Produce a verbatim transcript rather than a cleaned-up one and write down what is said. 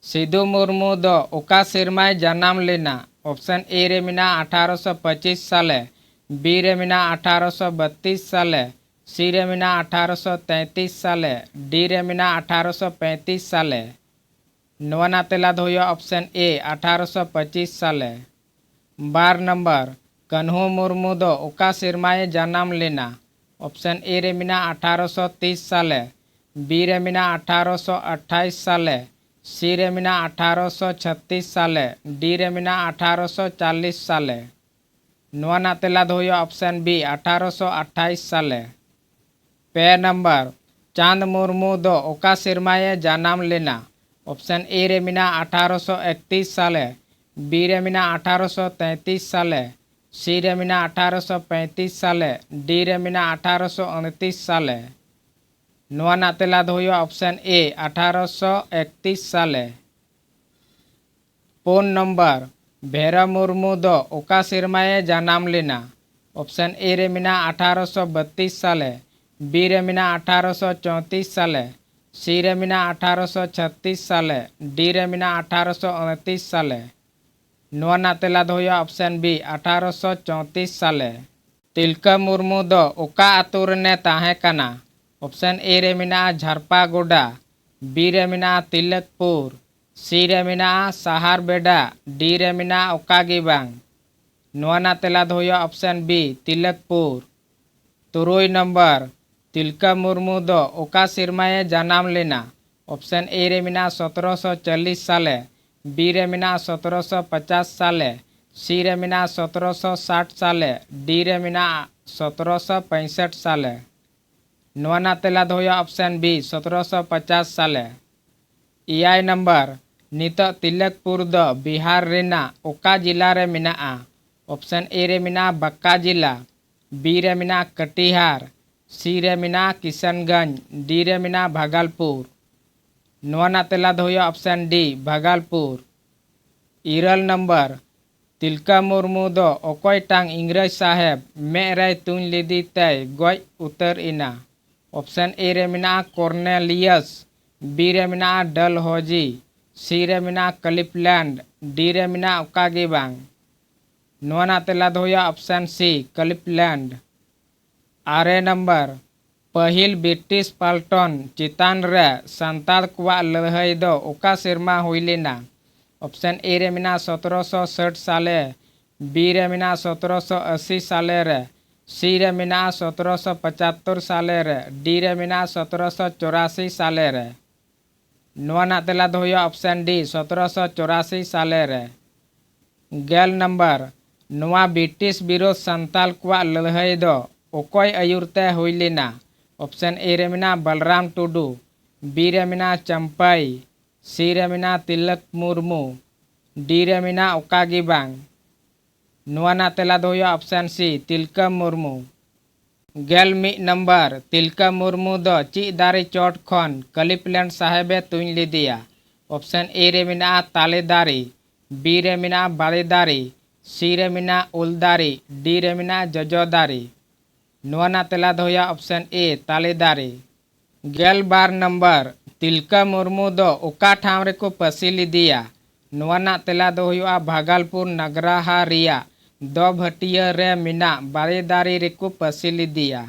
ᱥᱤᱫᱩ ᱢᱩᱨᱢᱩ ᱫᱚ ᱚᱠᱟ ᱥᱮᱨᱢᱟᱭ ᱡᱟᱱᱟᱢ ᱞᱮᱱᱟ? ᱚᱯᱥᱮᱱ ᱮ ᱨᱮ ᱢᱮᱱᱟᱜᱼᱟ ᱟᱴᱷᱟᱨᱚᱥᱚ ᱯᱚᱸᱪᱤᱥ ᱥᱟᱞᱮ, ᱵᱤ ᱨᱮ ᱢᱮᱱᱟᱜᱼᱟ ᱟᱴᱷᱟᱨᱚᱥᱚ ᱵᱟᱛᱤᱥ ᱥᱟᱞᱮ, ᱥᱤ ᱨᱮ ᱢᱮᱱᱟᱜᱼᱟ ᱟᱴᱷᱟᱨᱚᱥᱚ ᱛᱮᱸᱛᱤᱥ ᱥᱟᱞᱮ, ᱰᱤ ᱨᱮ ᱢᱮᱱᱟᱜᱼᱟ ᱟᱴᱷᱟᱨᱚᱥᱚ ᱯᱮᱸᱛᱤᱥ ᱥᱟᱞᱮ᱾ ᱱᱚᱣᱟ ᱨᱮᱱᱟᱜ ᱛᱮᱞᱟ ᱫᱚ ᱦᱩᱭᱩᱜᱼᱟ ᱚᱯᱥᱮᱱ ᱮ, ᱟᱴᱷᱟᱨᱚᱥᱚ ᱯᱚᱸᱪᱤᱥ ᱥᱟᱞᱮ᱾ ᱵᱟᱨ ᱱᱚᱢᱵᱚᱨ, ᱠᱟᱹᱱᱦᱩ ᱢᱩᱨᱢᱩ ᱫᱚ ᱚᱠᱟ ᱥᱮᱨᱢᱟᱭ ᱡᱟᱱᱟᱢ ᱞᱮᱱᱟ? ᱚᱯᱥᱮᱱ ᱮ ᱨᱮ ᱢᱮᱱᱟᱜᱼᱟ ᱟᱴᱷᱟᱨᱚᱥᱚ ᱛᱤᱥ ᱥᱟᱞᱮ, ᱵᱤ ᱨᱮ ᱢᱮᱱᱟᱜᱼᱟ ᱟᱴᱷᱟᱨᱚᱥᱚ ᱟᱴᱷᱟᱭᱤᱥ ᱥᱟᱞᱮ, ᱥᱤ ᱨᱮ ᱢᱮᱱᱟᱜᱼᱟ ᱟᱴᱷᱟᱨᱚᱥᱚ ᱪᱷᱟᱛᱤᱥ ᱥᱟᱞᱮ, ᱰᱤ ᱨᱮ ᱢᱮᱱᱟᱜᱼᱟ ᱟᱴᱷᱟᱨᱚᱥᱚ ᱪᱟᱞᱞᱤᱥ ᱥᱟᱞᱮ᱾ ᱱᱚᱣᱟ ᱨᱮᱱᱟᱜ ᱛᱮᱞᱟ ᱫᱚ ᱦᱩᱭᱩᱜᱼᱟ ᱚᱯᱥᱮᱱ ᱵᱤ, ᱟᱴᱷᱟᱨᱚᱥᱚ ᱟᱴᱷᱟᱭᱤᱥ ᱥᱟᱞᱮ᱾ ᱯᱮ ᱱᱟᱢᱵᱟᱨ, ᱪᱟᱸᱫᱽ ᱢᱩᱨᱢᱩ ᱫᱚ ᱚᱠᱟ ᱥᱮᱨᱢᱟᱭᱮ ᱡᱟᱱᱟᱢ ᱞᱮᱱᱟ? ᱚᱯᱥᱮᱱ ᱮ ᱨᱮ ᱢᱮᱱᱟᱜᱼᱟ ᱟᱴᱷᱟᱨᱚᱥᱚ ᱮᱠᱛᱤᱥ ᱥᱟᱞᱮ, ᱵᱤ ᱨᱮ ᱢᱮᱱᱟᱜᱼᱟ ᱟᱴᱷᱟᱨᱚᱥᱚ ᱛᱮᱸᱛᱤᱥ ᱥᱟᱞᱮ, ᱥᱤ ᱨᱮ ᱢᱮᱱᱟᱜᱼᱟ ᱟᱴᱷᱟᱨᱚᱥᱚ ᱯᱮᱸᱛᱤᱥ ᱥᱟᱞᱮ, ᱰᱤ ᱨᱮ ᱢᱮᱱᱟᱜᱼᱟ ᱟᱴᱷᱟᱨᱚᱥᱚ ᱩᱱᱛᱤᱥ ᱥᱟᱞᱮ᱾ ᱱᱚᱣᱟ ᱨᱮᱱᱟᱜ ᱛᱮᱞᱟ ᱫᱚ ᱦᱩᱭᱩᱜᱼᱟ ᱚᱯᱥᱮᱱ ᱮ, ᱟᱴᱷᱟᱨᱚᱥᱚ ᱮᱠᱛᱤᱥ ᱥᱟᱞᱮ᱾ ᱯᱩᱱ ᱱᱚᱢᱵᱚᱨ, ᱵᱷᱮᱨᱟ ᱢᱩᱨᱢᱩ ᱫᱚ ᱚᱠᱟ ᱥᱮᱨᱢᱟᱭᱮ ᱡᱟᱱᱟᱢ ᱞᱮᱱᱟ? ᱚᱯᱥᱮᱱ ᱮ ᱨᱮ ᱢᱮᱱᱟᱜᱼᱟ ᱟᱴᱷᱟᱨᱚᱥᱚ ᱵᱟᱛᱤᱥ ᱥᱟᱞᱮ, ᱵᱤ ᱨᱮ ᱢᱮᱱᱟᱜᱼᱟ ᱟᱴᱷᱟᱨᱚᱥᱚ ᱪᱚᱸᱛᱤᱥ ᱥᱟᱞᱮ, ᱥᱤ ᱨᱮ ᱢᱮᱱᱟᱜᱼᱟ ᱟᱴᱷᱟᱨᱚᱥᱚ ᱪᱷᱟᱛᱤᱥ ᱥᱟᱞᱮ, ᱰᱤ ᱨᱮ ᱢᱮᱱᱟᱜᱼᱟ ᱟᱴᱷᱟᱨᱚᱥᱚ ᱩᱱᱛᱤᱥ ᱥᱟᱞᱮ᱾ ᱱᱚᱣᱟ ᱨᱮᱱᱟᱜ ᱛᱮᱞᱟ ᱫᱚ ᱦᱩᱭᱩᱜᱼᱟ ᱚᱯᱥᱮᱱ ᱵᱤ, ᱟᱴᱷᱟᱨᱚᱥᱚ ᱪᱚᱸᱛᱤᱥ ᱥᱟᱞᱮ᱾ ᱛᱤᱞᱠᱟᱹ ᱢᱩᱨᱢᱩ ᱫᱚ ᱚᱠᱟ ᱟᱛᱳ ᱨᱮᱱᱮ ᱛᱟᱦᱮᱸ ᱠᱟᱱᱟ? ᱚᱯᱥᱮᱱ ᱮ ᱨᱮ ᱢᱮᱱᱟᱜᱼᱟ ᱡᱷᱟᱨᱯᱟᱜᱚᱰᱟ, ᱵᱤ ᱨᱮ ᱢᱮᱱᱟᱜᱼᱟ ᱛᱤᱞᱚᱠᱯᱩᱨ, ᱥᱤ ᱨᱮ ᱢᱮᱱᱟᱜᱼᱟ ᱥᱟᱦᱟᱨᱵᱮᱰᱟ, ᱰᱤ ᱨᱮ ᱢᱮᱱᱟᱜᱼᱟ ᱚᱠᱟ ᱜᱮ ᱵᱟᱝ᱾ ᱱᱚᱣᱟ ᱨᱮᱱᱟᱜ ᱛᱮᱞᱟ ᱫᱚ ᱦᱩᱭᱩᱜᱼᱟ ᱚᱯᱥᱮᱱ ᱵᱤ, ᱛᱤᱞᱚᱠᱯᱩᱨ᱾ ᱛᱩᱨᱩᱭ ᱱᱚᱢᱵᱚᱨ, ᱛᱤᱞᱠᱟᱹ ᱢᱩᱨᱢᱩ ᱫᱚ ᱚᱠᱟ ᱥᱮᱨᱢᱟᱭᱮ ᱡᱟᱱᱟᱢ ᱞᱮᱱᱟ? ᱚᱯᱥᱮᱱ ᱮ ᱨᱮ ᱢᱮᱱᱟᱜᱼᱟ ᱥᱚᱛᱨᱚᱥᱚ ᱪᱚᱞᱞᱤᱥ ᱥᱟᱞᱮ, ᱵᱤ ᱨᱮ ᱢᱮᱱᱟᱜᱼᱟ ᱥᱚᱛᱨᱚᱥᱚ ᱯᱚᱪᱟᱥ ᱥᱟᱞᱮ, ᱥᱤ ᱨᱮ ᱢᱮᱱᱟᱜᱼᱟ ᱥᱚᱛᱨᱚᱥᱚ ᱥᱟᱴ ᱥᱟᱞᱮ, ᱰᱤ ᱨᱮ ᱢᱮᱱᱟᱜᱼᱟ ᱥᱚᱛᱨᱚᱥᱚ ᱯᱚᱸᱭᱥᱚᱴ ᱥᱟᱞᱮ᱾ ᱱᱚᱣᱟ ᱨᱮᱱᱟᱜ ᱛᱮᱞᱟ ᱫᱚ ᱦᱩᱭᱩᱜᱼᱟ ᱚᱯᱥᱮᱱ ᱵᱤ, ᱥᱚᱛᱨᱚᱥᱚ ᱯᱚᱪᱟᱥ ᱥᱟᱞᱮ᱾ ᱮᱭᱟᱭ ᱱᱚᱢᱵᱚᱨ, ᱱᱤᱛᱚᱜ ᱛᱤᱞᱚᱠᱯᱩᱨ ᱫᱚ ᱵᱤᱦᱟᱨ ᱨᱮᱱᱟᱜ ᱚᱠᱟ ᱡᱮᱞᱟ ᱨᱮ ᱢᱮᱱᱟᱜᱼᱟ? ᱚᱯᱥᱮᱱ ᱮ ᱨᱮ ᱢᱮᱱᱟᱜᱼᱟ ᱵᱟᱸᱠᱟ ᱡᱮᱞᱟ, ᱵᱤ ᱨᱮ ᱢᱮᱱᱟᱜᱼᱟ ᱠᱟᱴᱤᱦᱟᱨ, ᱥᱤ ᱨᱮ ᱢᱮᱱᱟᱜᱼᱟ ᱠᱤᱥᱟᱱᱜᱚᱸᱡᱽ, ᱰᱤ ᱨᱮ ᱢᱮᱱᱟᱜᱼᱟ ᱵᱷᱟᱜᱟᱞᱯᱩᱨ᱾ ᱱᱚᱣᱟ ᱨᱮᱱᱟᱜ ᱛᱮᱞᱟ ᱫᱚ ᱦᱩᱭᱩᱜᱼᱟ ᱚᱯᱥᱮᱱ ᱰᱤ, ᱵᱷᱟᱜᱟᱞᱯᱩᱨ᱾ ᱤᱨᱟᱹᱞ ᱱᱚᱢᱵᱚᱨ, ᱛᱤᱞᱠᱟᱹ ᱢᱩᱨᱢᱩ ᱫᱚ ᱚᱠᱚᱭᱴᱟᱝ ᱤᱝᱨᱮᱡᱽ ᱥᱟᱦᱮᱵᱽ ᱢᱮᱫ ᱨᱮᱭ ᱛᱩᱧ ᱞᱮᱫᱮ ᱛᱮᱭ ᱜᱚᱡ ᱩᱛᱟᱹᱨ ᱮᱱᱟ? ᱚᱯᱥᱮᱱ ᱮ ᱨᱮ ᱢᱮᱱᱟᱜᱼᱟ ᱠᱚᱨᱱᱮᱞᱤᱭᱟᱥ, ᱵᱤ ᱨᱮ ᱢᱮᱱᱟᱜᱼᱟ ᱰᱟᱞᱦᱚᱡᱤ, ᱥᱤ ᱨᱮ ᱢᱮᱱᱟᱜᱼᱟ ᱠᱟᱞᱤᱯᱞᱮᱱᱰ, ᱰᱤ ᱨᱮ ᱢᱮᱱᱟᱜᱼᱟ ᱚᱠᱟ ᱜᱮ ᱵᱟᱝ᱾ ᱱᱚᱣᱟ ᱨᱮᱱᱟᱜ ᱛᱮᱞᱟ ᱫᱚ ᱦᱩᱭᱩᱜᱼᱟ ᱚᱯᱥᱮᱱ ᱥᱤ, ᱠᱟᱞᱤᱯᱞᱮᱱᱰ᱾ ᱟᱨᱮ ᱱᱟᱢᱵᱟᱨ, ᱯᱟᱹᱦᱤᱞ ᱵᱨᱤᱴᱤᱥ ᱯᱟᱞᱴᱚᱱ ᱪᱮᱛᱟᱱ ᱨᱮ ᱥᱟᱱᱛᱟᱲ ᱠᱚᱣᱟᱜ ᱞᱟᱹᱲᱦᱟᱹᱭ ᱫᱚ ᱚᱠᱟ ᱥᱮᱨᱢᱟ ᱦᱩᱭ ᱞᱮᱱᱟ? ᱚᱯᱥᱮᱱ ᱮ ᱨᱮ ᱢᱮᱱᱟᱜᱼᱟ ᱥᱚᱛᱨᱚᱥᱚ ᱥᱟᱴ ᱥᱟᱞᱮ, ᱵᱤ ᱨᱮ ᱢᱮᱱᱟᱜᱼᱟ ᱥᱚᱛᱨᱚᱥᱚ ᱟᱥᱤ ᱥᱟᱞᱮ ᱨᱮ, ᱥᱤ ᱨᱮ ᱢᱮᱱᱟᱜᱼᱟ ᱥᱚᱛᱨᱚᱥᱚ ᱯᱚᱪᱟᱛᱛᱚᱨ ᱥᱟᱞᱮ ᱨᱮ, ᱰᱤ ᱨᱮ ᱢᱮᱱᱟᱜᱼᱟ ᱥᱚᱛᱨᱚᱥᱚ ᱪᱚᱨᱟᱥᱤ ᱥᱟᱞᱮ ᱨᱮ᱾ ᱱᱚᱣᱟ ᱨᱮᱱᱟᱜ ᱛᱮᱞᱟ ᱫᱚ ᱦᱩᱭᱩᱜᱼᱟ ᱚᱯᱥᱮᱱ ᱰᱤ, ᱥᱚᱛᱨᱚᱥᱚ ᱪᱚᱨᱟᱥᱤ ᱥᱟᱞᱮ ᱨᱮ᱾ ᱜᱮᱞ ᱱᱟᱢᱵᱟᱨ, ᱱᱚᱣᱟ ᱵᱨᱤᱴᱤᱥ ᱵᱤᱨᱳᱫᱷ ᱥᱟᱱᱛᱟᱞ ᱠᱚᱣᱟᱜ ᱞᱟᱹᱲᱦᱟᱹᱭ ᱫᱚ ᱚᱠᱚᱭ ᱟᱹᱭᱩᱨ ᱛᱮ ᱦᱩᱭ ᱞᱮᱱᱟ? ᱚᱯᱥᱮᱱ ᱮ ᱨᱮ ᱢᱮᱱᱟᱜᱼᱟ ᱵᱟᱞᱨᱟᱢ ᱴᱩᱰᱩ, ᱵᱤ ᱨᱮ ᱢᱮᱱᱟᱜᱼᱟ ᱪᱟᱢᱯᱟᱭ, ᱥᱤ ᱨᱮ ᱢᱮᱱᱟᱜᱼᱟ ᱛᱤᱞᱚᱠ ᱢᱩᱨᱢᱩ, ᱰᱤ ᱨᱮ ᱢᱮᱱᱟᱜᱼᱟ ᱚᱠᱟ ᱜᱮ ᱵᱟᱝ᱾ ᱱᱚᱣᱟ ᱨᱮᱱᱟᱜ ᱛᱮᱞᱟ ᱫᱚ ᱦᱩᱭᱩᱜᱼᱟ ᱚᱯᱥᱮᱱ ᱥᱤ, ᱛᱤᱞᱠᱟᱹ ᱢᱩᱨᱢᱩ᱾ ᱜᱮᱞ ᱢᱤᱫ ᱱᱟᱢᱵᱟᱨ, ᱛᱤᱞᱠᱟᱹ ᱢᱩᱨᱢᱩ ᱫᱚ ᱪᱮᱫ ᱫᱟᱨᱮ ᱪᱚᱴ ᱠᱷᱚᱱ ᱠᱟᱞᱤᱯᱞᱮᱱᱰ ᱥᱟᱦᱮᱵᱮ ᱛᱩᱧ ᱞᱮᱫᱮᱭᱟ? ᱚᱯᱥᱮᱱ ᱮ ᱨᱮ ᱢᱮᱱᱟᱜᱼᱟ ᱛᱟᱞᱮ ᱫᱟᱨᱮ, ᱵᱤ ᱨᱮ ᱢᱮᱱᱟᱜᱼᱟ ᱵᱟᱲᱮ ᱫᱟᱨᱮ, ᱥᱤ ᱨᱮ ᱢᱮᱱᱟᱜᱼᱟ ᱩᱞ ᱫᱟᱨᱮ, ᱰᱤ ᱨᱮ ᱢᱮᱱᱟᱜᱼᱟ ᱡᱚᱡᱚ ᱫᱟᱨᱮ᱾ ᱱᱚᱣᱟ ᱨᱮᱱᱟᱜ ᱛᱮᱞᱟ ᱫᱚ ᱦᱩᱭᱩᱜᱼᱟ ᱚᱯᱥᱮᱱ ᱮ, ᱛᱟᱞᱮ ᱫᱟᱨᱮ᱾ ᱜᱮᱞ ᱵᱟᱨ ᱱᱟᱢᱵᱟᱨ, ᱛᱤᱞᱠᱟᱹ ᱢᱩᱨᱢᱩ ᱫᱚ ᱚᱠᱟ ᱴᱷᱟᱶ ᱨᱮᱠᱚ ᱯᱟᱹᱥᱤ ᱞᱮᱫᱮᱭᱟ? ᱱᱚᱣᱟ ᱨᱮᱱᱟᱜ ᱛᱮᱞᱟ ᱫᱚ ᱦᱩᱭᱩᱜᱼᱟ ᱵᱷᱟᱜᱟᱞᱯᱩᱨ ᱱᱟᱜᱽᱨᱟᱦᱟ ᱨᱮᱭᱟᱜ ᱫᱚᱵᱷᱟᱹᱴᱤᱭᱟᱹ ᱨᱮ ᱢᱮᱱᱟᱜ ᱵᱟᱲᱮ ᱫᱟᱨᱮ ᱨᱮᱠᱚ ᱯᱟᱹᱥᱤ ᱞᱮᱫᱮᱭᱟ᱾